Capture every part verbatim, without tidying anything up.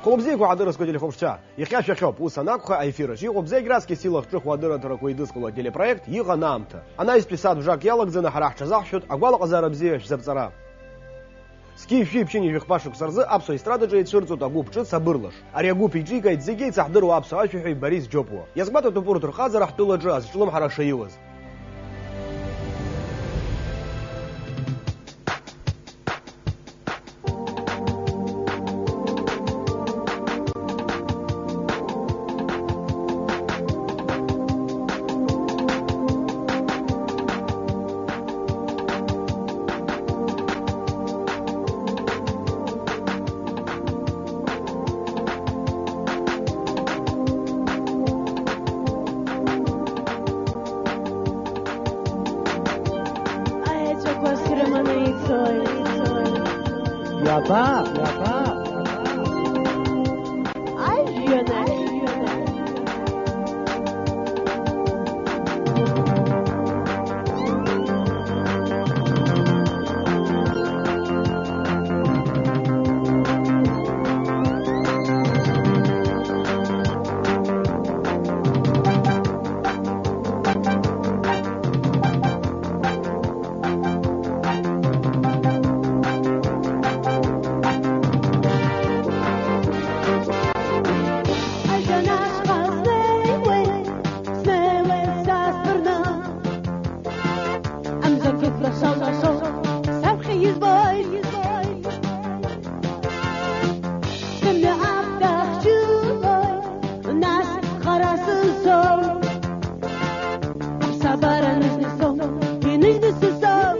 Шәгәабзиақәа, ҳадырразқәа телехәаԥшцәа, иахьа шәахьоуп, ус анакәха, аефир аҿы иҟоу зегь раҵкыс илахҿыху адырраҭарақәа еидызкыло ателепроект иҟан аамҭа. Анаҩстәи сааҭ бжак иалагӡаны ҳара ҳҽазаҳшәоит агәалаҟазаара бзиа шәзаԥҵара. Зқьи жәшәи ԥшьынҩажәи хԥа шықәса рзы аԥсуа естрадаҿы еицәырҵуеит агәыԥ ҿыц Абырлаш. Ари агәыԥ иҿикааит зегьы еиҵаҳдыруа аԥсуа ашәаҳәаҩ Борис Џьопуа. Иазгәаҭатәуп урҭ рхаҵара ҳтәылаҿы азҿлымҳара шаиуаз. Аеҵәақәа срыманы ицоит. Иаба, иаба, ажәҩан ахь. Амза кыфра шалнашо, саԥхьа избоит, избоит. Сымҩа аԥҭа хьчылоит, нас хара сызцом. Аԥсабара ныжьны сцом, иныжьны сызцом.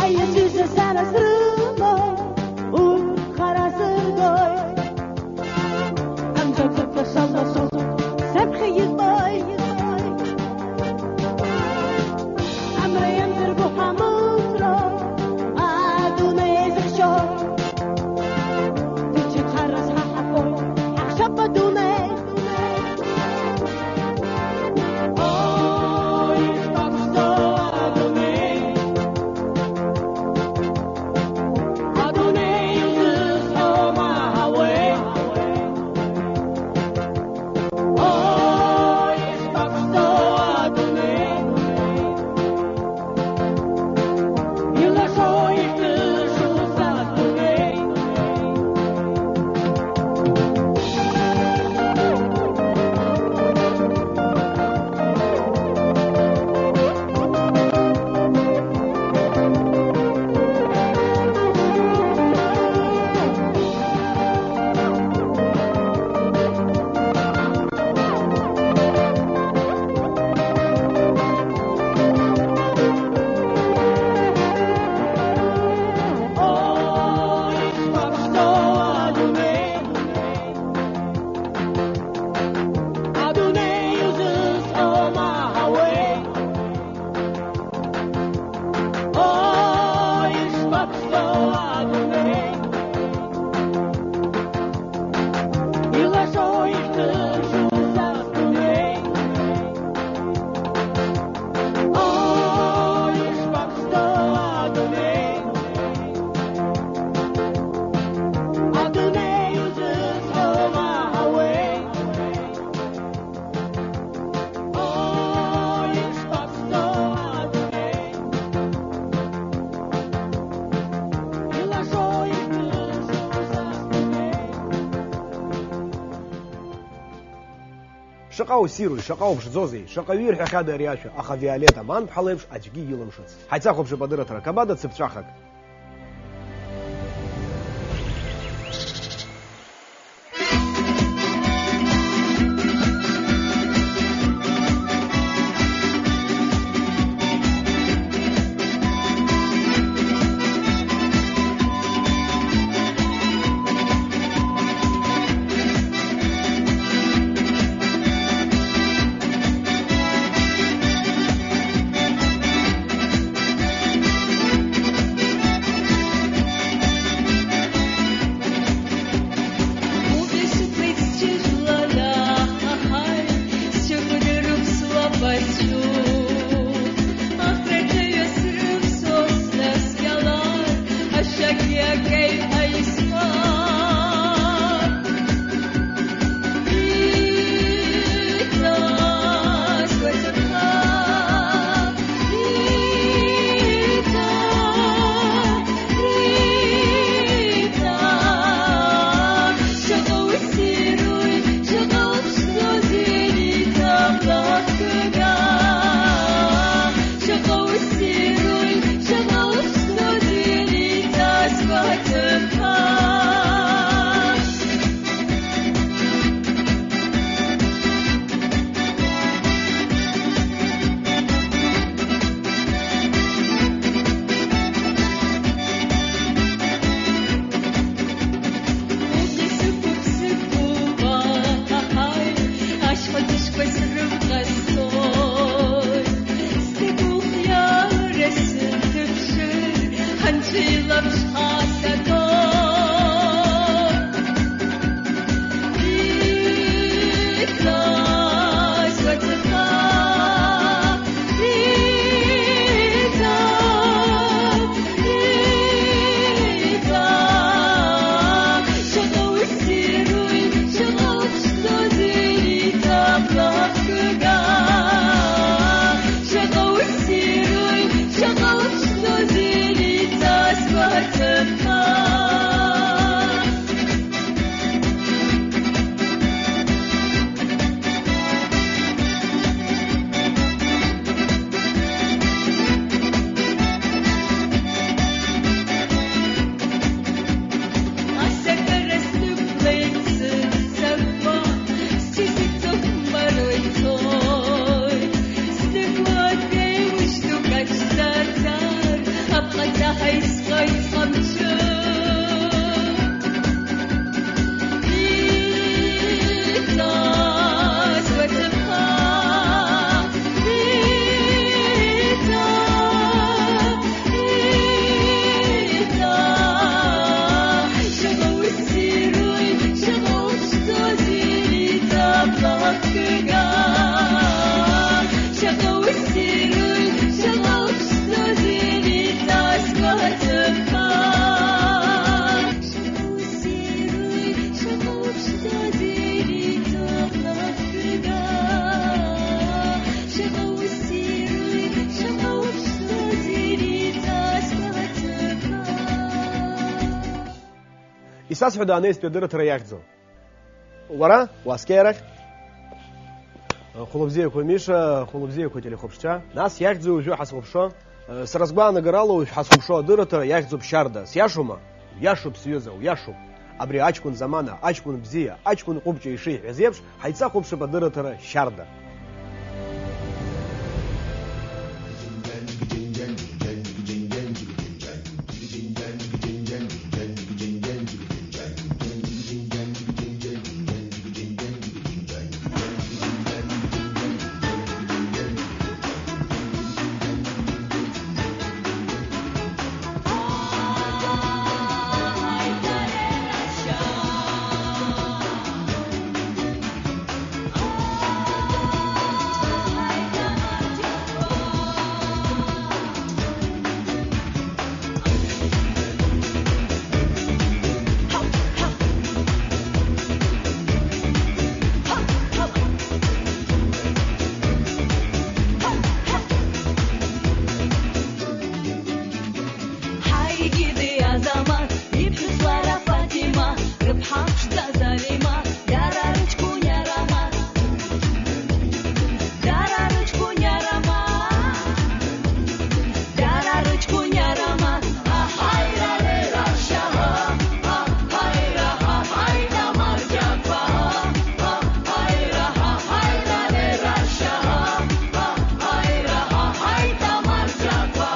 Аҩыза сара срымоуп, урҭ хара сыргоит. Амҿаҿыцәа шалнашо, саԥхьа избоит. Амра иамдырбо ҳамыцроуп, адунеи зыхьчо. Даҽа харас ҳа ҳаԥоит, ҳахьшап адунеи. Шаҟа уссируи, шаҟа уԥшӡоузеи, шаҟаҩы ирҳәахьада ари ашәа, аха Виолетта Манԥҳа леиԥш аӡәгьы илымшац. Ҳаицахәаԥшып адырраҭара Қабада цыԥҵәахак. Исасҳәада анаҩстәи адырраҭара иахьӡу? Уара, уааскьа арахь. Хәылбзиақәа, Миша, хәылбзиақәа, телехәаԥшцәа. Нас иахьӡу уажәы ҳазхәаԥшуа, сара сгәаанагарала уажә ҳазхәаԥшуа адырраҭара иахьӡуп Шьарда. Сиашоума? Иашоуп, сҩыза, уиашоуп. Абри аҷкәын замана, аҷкәын бзиа, аҷкәын ҟәыбҷа ишиҳәаз еиԥш, ҳаицахәаԥшып адырраҭара Шьарда. Ҳаигьы диазама, иԥҳәыс лара Фатима, рыԥҳа ԥшӡа Залима, дара рыҷкәын иара Ма-, дара рыҷкәын иара Ма-, дара рыҷкәын иара Ма-, аҳаира лера шьаҳа, аҳаира, аҳаира марџьақәа, аҳаира, аҳаира лера шьаҳа, аҳаира, аҳаира марџьақәа.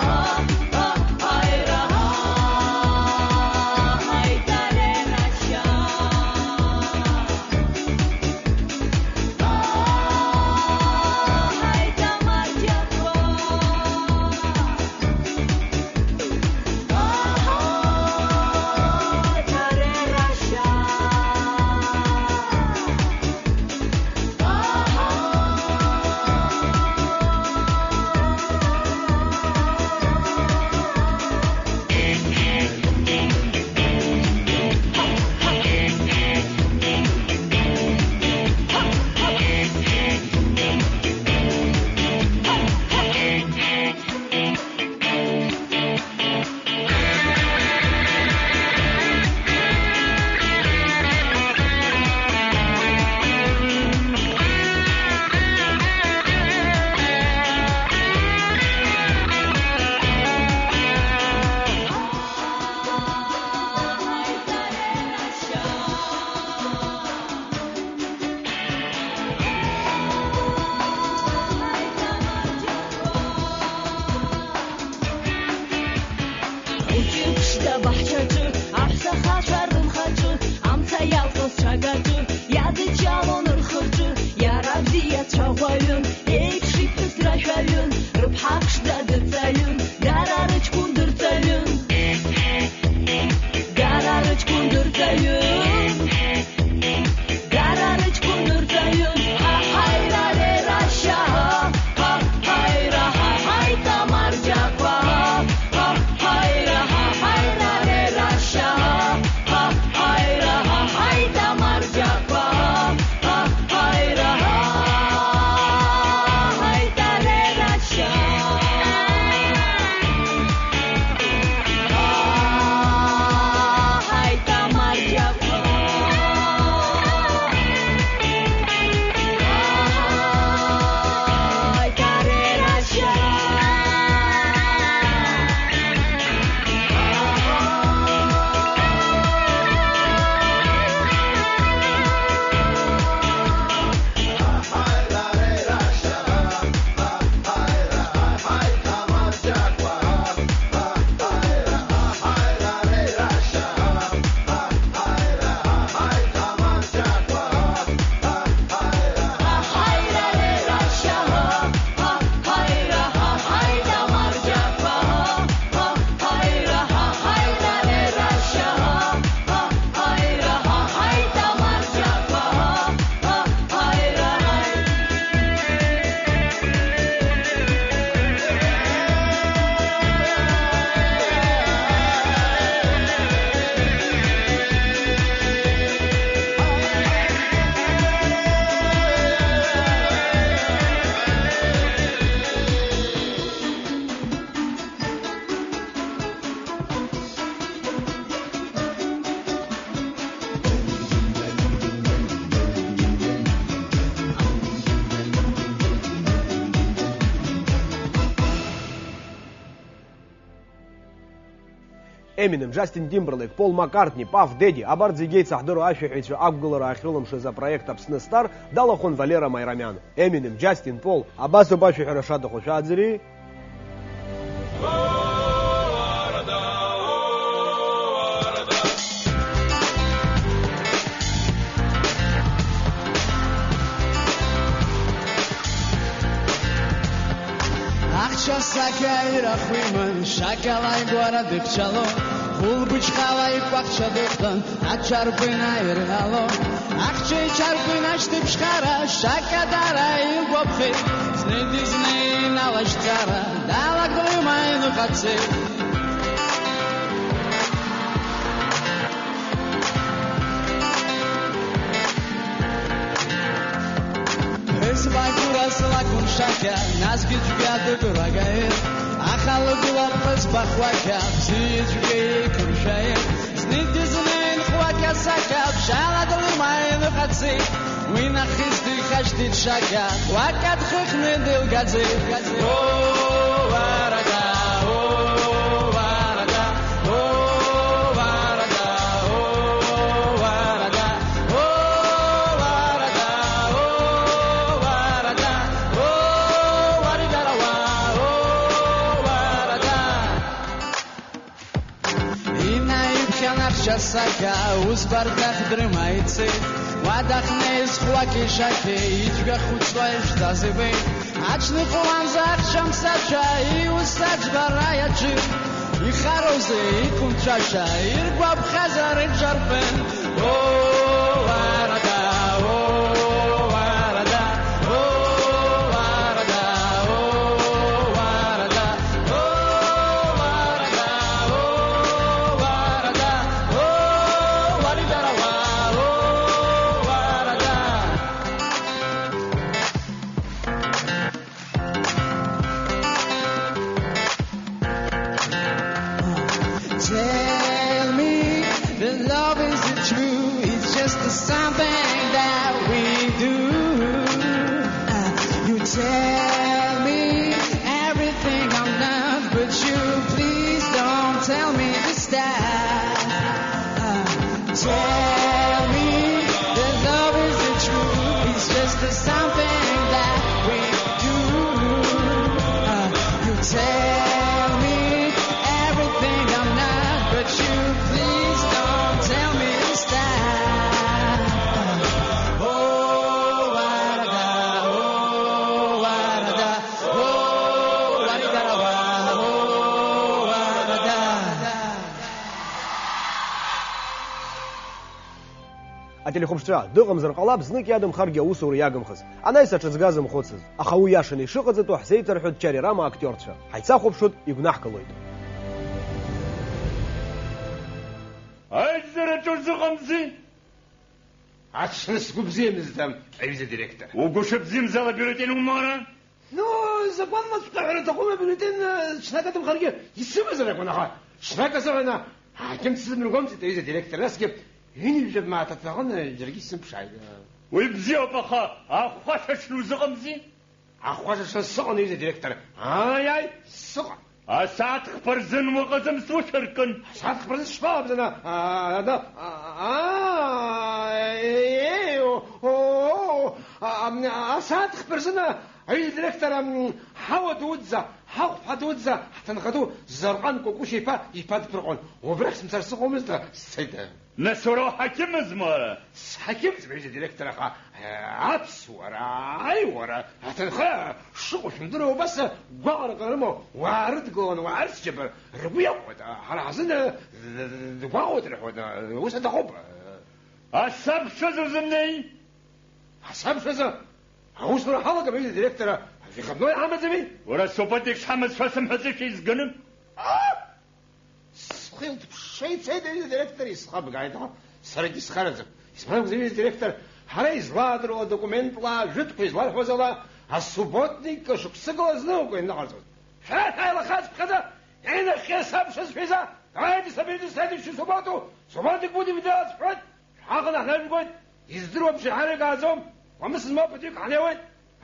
Хәыҷы ԥшӡа баҳчаҿы, аҳәса хацәа рынхаҿы, амца иалҵыз ҽагаҿы, иадыҷҷалон рхы-рҿы, иара бзиа цәаӷәаҩын, еиԥш иԥҳәыс рашәаҩын, рыԥҳа ԥшӡа дырҵаҩын, дара рыҷкәын дырҵаҩын. Eminem, Justin Timberlake, Paul McCartney, Puff Daddy, абарҭ зегьы еицаҳдыруа ашәаҳәаҩцәа ақәгылара ахьрылымшаз апроект Аԥсны Стар далахәын Валера Майрамиан. Eminem, Justin, Paul, абас ауп ашәаҳәара шаҭаху, шәааӡыри? Ахьча сакьа ирахәиман, шакьала игәара дыхьчалон, хәылбыҽхала икәахьча дыхтын, аҽарбына ирҳәалон. Ахьча иҽарбын ашьҭыбжьхара, шакьа дара илгәаԥхеит, зны дызнеин алашьцара, далагома иныҟаҵеит. Ԥҳәызба гәыраз лакәын шакьа, насгьы цәгьа дыграгаҩын, аха лыгәла ԥҳәызба хәакьа, бзиа цәгьа еиқәыршәаҩын. Зны дызнеин хәакьа сакьа, ԥшьаала длыма иныҟаҵеит. Уи нахыс дыхашҭит шакьа, хәакьа дхыхны дылгаӡеит. О, уарада, о, уарада, о, уарада, о, уарада, о, уарада, о, уарада, о, уаридара уа, о, уарада. Инаиԥхьан аԥшьа сакьа, ус барҭах дрыма ицеит. Уа дахьнеиз хәлаки-шаки, ицәгьа хәыцуа ишәҭаз ибеит. Аҽныҟәуанӡа ахьча мсацәа, иус аӡбара иаҿын. Ихароузеи, иқәынҵәаша, иргәаԥхазар иҿарпын. О, уарада, о, уарада, о, уарада, о, уарада, о, уарада, о, уарада, о, уаридара уа, о, уарада. Tell me the love isn't true, it's just something that we do. Uh, you tell me everything I'm not, but you please don't tell me to stop. Uh, Tell me that love isn't true. It's just a something that we do. Uh, you tell me everything I'm not, but you please don't tell me to stop. Oh, warada, oh, warada, oh, warida, oh, warada. Ателехәаԥшцәа, дыҟамзар ҟалап, знык иадамхаргьы аусура иагымхаз. Анаҩс аҽыҵга зымхәыцыз. Аха уи иашаны ишыҟаҵатәу ҳзеиҭарҳәоит Чари Рама актиорцәа. Ҳаицахәаԥшуеит, игәнаҳкылоит. Аизараҿы узыҟамзи? Аҽны сгәы бзиамызт, аҩыза директор. Угәы шыбзиамзала бюллетень умоура? Ну, закәанмаҵәҟьа ҳәара аҭахума, бюллетень, э, ҽнак аҭымхаргьы исымазар акәын, аха ҽнак азыҳәан аҳақьым дсызмыргәамҵит, аҩыза директор, насгьы ҩынҩажәа мааҭ аҭахын, џьаргьы исымԥшааит. Уи бзиоуп, аха ахәашаҽны узыҟамзи? Ахәашаҽны сыҟан, аҩыза директор. Ааи, ааи, сыҟан. Асааҭ хԥа рзын уаҟа зымс уцәыркын. Асааҭ хԥа рзын шԥаҟабҵан, а, а, а, а, е, е, о, о, о, а, а, асааҭ хԥа рзын, а, аҩыза директор, ам, ҳауа дуӡӡа, ҳахәԥҳа дуӡӡа, ҳҭынха ду Зарҟан Кәыкәышь иԥа, иԥа дԥырҟон. Убрахь сымцар сыҟамызт, сцеит. Нас уара уҳақьымызма уара? Сҳақьымӡам, аҩыза директор, аха, э, аԥсуара, аиуара, аҭынха шыҟоу шәымдыруа, убас гәаҟрак рымоу уаа рыдгылан, уаа рыцәгьабар ргәы иахәоит, ҳара ҳзын, э, дгәаҟуеит рҳәоит, э, ус аҭахуп. Асабшаз узымнеи? Асабшазы аусура ҳалагап, аҩыза директор, выходной ҳамаӡами? Уара субботник шҳамаз шәасымҳәаӡеи шәеизганы? А? Схы илҭыԥшша ицеит, аҩыза директор, исхабгааит, аха саргьы схараӡам. Исмаҳәуп, аҩыза директор, ҳара излаадыруа адокументла, ажәытәқәа изларҳәоз ала, асубботник шықәсыкала зны акәын иныҟарҵоз. Шәара шәааилахаҵәҟьаӡа, инахьхьи асабшаз шәеиза, давайте соберитесь в следующую субботу, субботник будем делать, шәҳәоит, шәҳаҟаны ҳнажәгоит, издыруам, шәеиҳаракааӡом, ламыс змоу ԥыҭҩык ҳнеиуеит,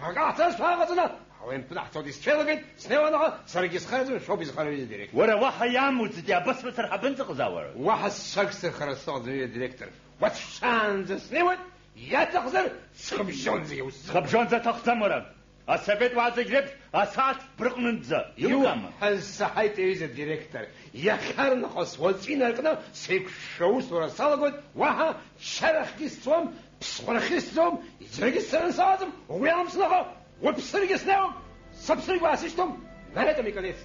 акы ҳцар шәааҟаҵаны, Уи мпынаҳҵоит, исцәеилагеит, снеиуанаҟа, саргьы схараӡам, шәоуп изхараҩыз адиректор. Уара уаҳа иамуӡеит, иабасымцар ҳабынӡаҟаз, уара? Уаҳа сцәагсырхара сыҟаӡам, адиректор. Уацәшаанӡа снеиуеит, иаҭахзар, ҵхыбжьонӡа иусӡам. Ҵхыбжьонӡа аҭахӡам, уара. Асовет уаа зегь реиԥш асааҭ брыҟнынӡа. Иугама? Иуҳәаз саҳаит, аҩыза директор. Иахьарнахыс уаҵәы инаркны сеиқәшәшәа аусура салагоит, уаҳа чарахгьы сцом, ԥсхәрахьы сцом, егьыргьы сцараны сыҟаӡам, угәы иалымснаха, уаԥсыргьы снеиуам, сыԥсыргь уаасышьҭуам, на этом и конец.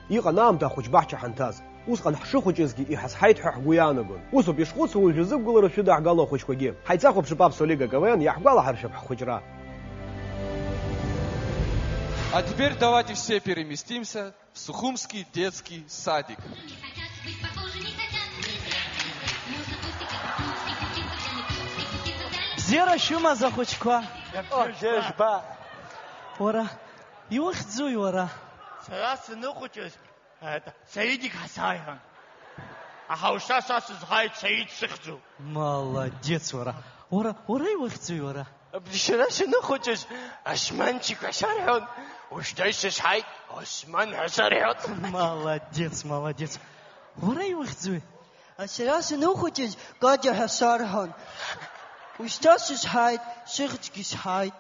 Иҟан аамҭа ахәыҷбаҳча ҳанҭаз. Усҟан ҳшыхәыҷызгьы иҳазҳаит ҳәа ҳгәы иаанагон. Усоуп ишхәыцуа уажәазы гәылара шәыдаҳгало ахәыҷқәагьы. Ҳаицахәаԥшып Аԥсуа Лига К В Н, иаҳгәалаҳаршәап ҳхәыҷра. А теперь давайте все переместимся в Сухумский детский садик. Бзиара шәымаз, ахәыҷқәа! Џьеишьба! Уара, иухьӡуи уара? Сара саныхәыҷыз, Саид иԥҳа сааиуан. Аха ушьҭа са сызҳаит Саид сыхьӡу. Молодец, уара. Уара, уара иухьӡуи, уара? Абри шәара шәаныхәыҷыз Османчик ҳәа сарҳәон, ушьҭа исызҳаит Осман ҳәа сарҳәоит. Молодец, молодец. Уара иухьӡуи? Сара саныхәыҷыз Кадиа ҳәа сарҳәон. Ушьҭа сызҳаит, сыхьӡгьы сҳаит.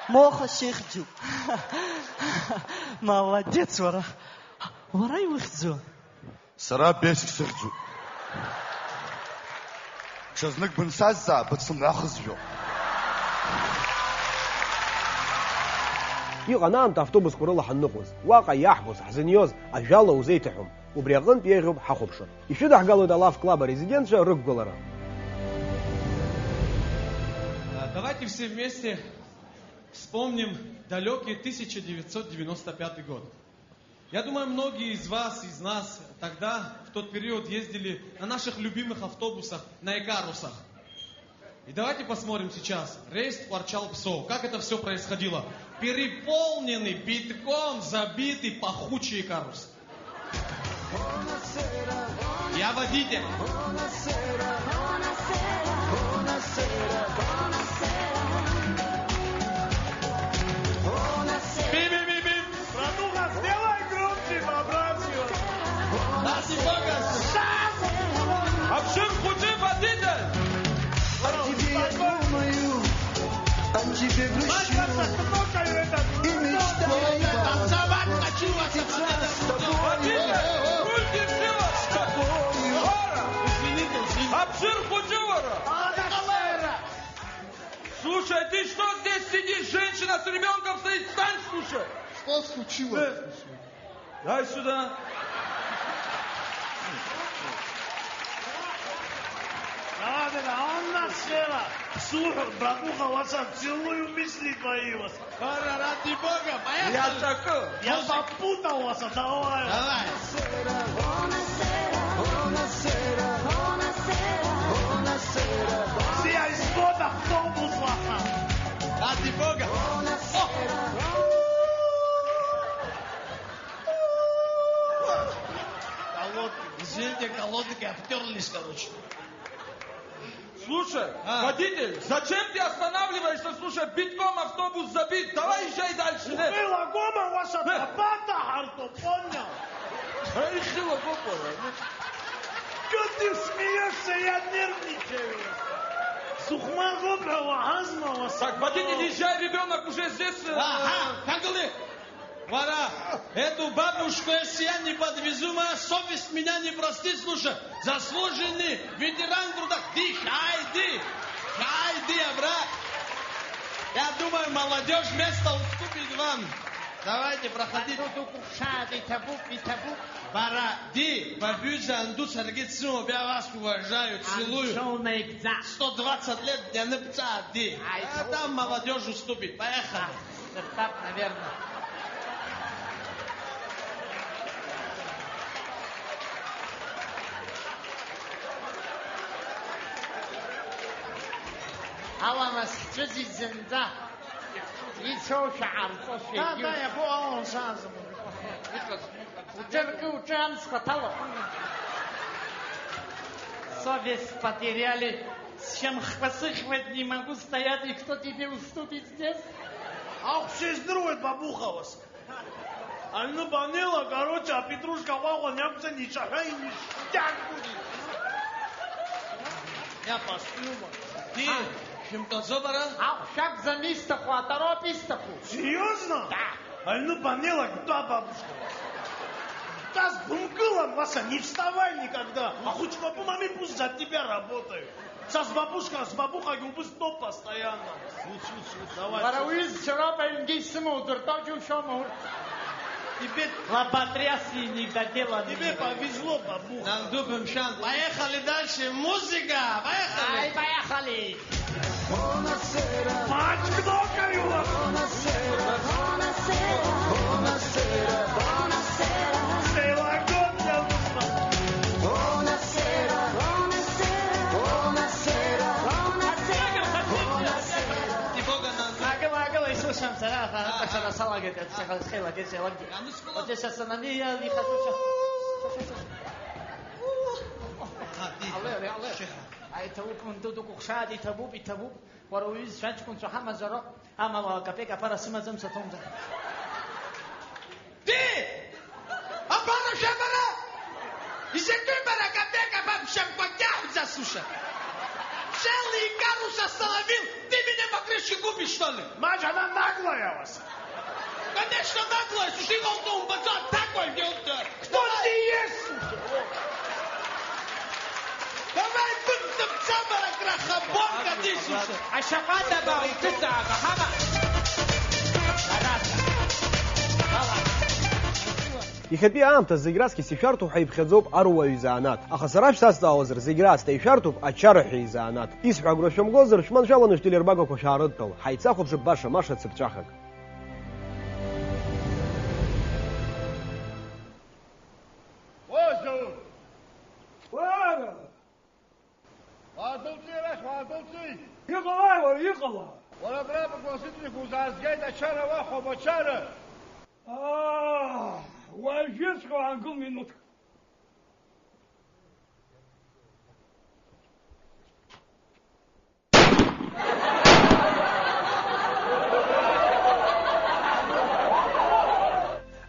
Моха сыхьӡуп. Молодец, уара. Уара иухьӡу? Сара Бесик сыхьӡуп. Ҽазнык бынсазҵаа, быцлымҳәа хызжәо. Иҟан аамҭа автобусқәа рыла ҳанныҟәоз. Уаҟа иаҳбоз, ҳзыниоз ажәала узеиҭаҳәом. Убри аҟынтә еиӷьуп ҳахәаԥшыр. Ишәыдаҳгалоит Алаф Клаб арезидентцәа рықәгылара. А, давайте все вместе вспомним далёкий тысяча девятьсот девяносто пятый год. Я думаю, многие из вас, из нас тогда, в тот период, ездили на наших любимых автобусах, на Икарусах. И давайте посмотрим сейчас. Рейс Тҟәарчал-Ԥсоу. Как это всё происходило? Переполненный, битком забитый, пахучий Икарус. Я водитель. Би-би-би-би. Братуха, сделай громче, по-братски. Ради бога. Абшир хәыҷы, водитель. О тебе я думаю, о тебе грущу и мечтаю. Танцевать хочу, с тобой. Водитель, руль держи, вот. С тобой. Извините, извините. Абшир хәыҷы, уара. Слушай, ты что здесь сидишь, женщина с ребёнком стоит, встань, слушай. Что случилось? Э, дай сюда. Да, да, да, он нас села. Слушай, братуха, вас целую, мысли твои, вас. Ара, ради бога, поехали. Я такой. Я попутал вас, давай. Давай. Все из года автобус, вас. Ради бога. О! Колодки. Извините, колодки обтерлись, короче. Слушай, а, водитель, зачем ты останавливаешься? Слушай, битком автобус забит. Давай езжай дальше, нет? Ухы лагома, ваша, э, тапата, Артур, понял? Эй, хило, гопора. Чё ты смеёшься? Я нервничаю. Сухма гопра, вагазма, вас. Так, водитель, езжай, ребёнок уже здесь, э, ага, как говорит? Вара, эту бабушку, если я не подвезу, моя совесть меня не простит, слушай, заслуженный ветеран труда, ди, хайди, хайди, а, брат. Я думаю, молодёжь место уступит вам. Давайте, проходите. Тут укушат, и табук, и табук. Вара, ди, бабюза, анду, саргит, я вас уважаю, целую. Анцоу наигӡа. Сто двадцать лет для ныбца, ди. Ай, а там молодёжь уступит. Поехали. Сыртап, наверное. Аламыс ҳцәыӡит зынӡа. Ицоушәа ҟарҵошәа. Да, да, иабо алан саазым. Уҿыркы, уҿы амцхә аҭало. Совесть потеряли. Сшьамхқәа сыхьуеит, не могу стоять, и кто тебе уступит здесь? Ахә сыздыруеит, бабуха, уаса. Аҩны банеила, короче, апетрушка ҟәаҟәан иакәӡан иҿаҳәа инышьҭагәырит. Я, постыла. Ди, шәымтәаӡо бара? Ахә шәакәӡам исҭаху, атароуп исҭаху. Серьезно? Да. Аҩны банеила, тәа, бабушка. Тәа, сбымкылан, уаса, не вставай никогда. Ахәыҷқәа бымами, пусть за тебя работают. Са сбабушка, сбабухагьы убыс дтәоуп постоянно. Давай. Бара уҩызцәа роуп аҩнгьы исымоу, дыртәо џьушьома урҭ. Тебе, лоботряс и не доделанный. Тебе повезло, бабуха. Нанду бымшәан. Поехали дальше. Музыка. Поехали. Ай, поехали. Мать, кто каюла? Целый год я вышла. Ди Бога на. Аагыл, аагыл, исылшам сара, аха, аха, сара салагеит, сара схелагеит, сеилакгеит. Ианускула? Вот сейчас она не, я не хочу сейчас. А, ди. Алло, алло, алло. Шеха. Ай, иҭабуп, мду дукәыхшааит, иҭабуп, иҭабуп. Уара уҩызцәа аҷкәынцәа ҳамазароуп, амала капеик аԥара сымаӡам, саҭоумҵан. Ди! Абанашәа бара! Изакәи бара, капеик абамшьамкәа кьаҳәӡа, слушай! Целый карус остановил! Ты меня покрышке губишь, что ли? Мать, она наглая, уаса. Конечно, наглая, слушай, он-то умбаца такой, ёпта! Кто ты есть, слушай? Давай, быдҵа бцамара, крахоборка, ди, слушай! Ашьаҟәада баауҭыҵаага, ҳама! Иахьатәи аамҭа зегь раҵкыс ишәарҭоу ҳәа иԥхьаӡоуп аруаҩ изанааҭ. Аха сара шәсазҵаауазар, зегь раасҭа ишәарҭоуп ачара ҳәа изанааҭ. Исҳәо агәра шәымгозар, шәманшәаланы шәтелербагақәа шәаарыдтәал, ҳаицахәаԥшып баша-маша цыԥҵәахак. Уа, Заур! Уара! Уаадәылҵи арахь, уаадәылҵи! Иҟалааи, уара, иҟала? Уара абра быклассыҵәҟьақәа узаазгеит ачара уахәап, ачара! Аа, уажәыҵәҟьа уаангыл минуҭк.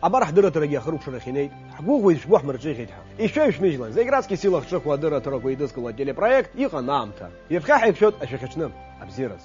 Абар ҳдырраҭарагьы ахыркәшарахь инеит. Ҳгәыӷуеит шәгәы ҳмырҿыӷьеит ҳәа. Ишәеиҩшәмыжьлан, зегь раҵкыс илахҿыху адырраҭарақәа еидызкыло ателепроект Иҟан аамҭа. Ҩаԥхьа ҳаиқәшәоит ашәахьаҽны. Абзиараз.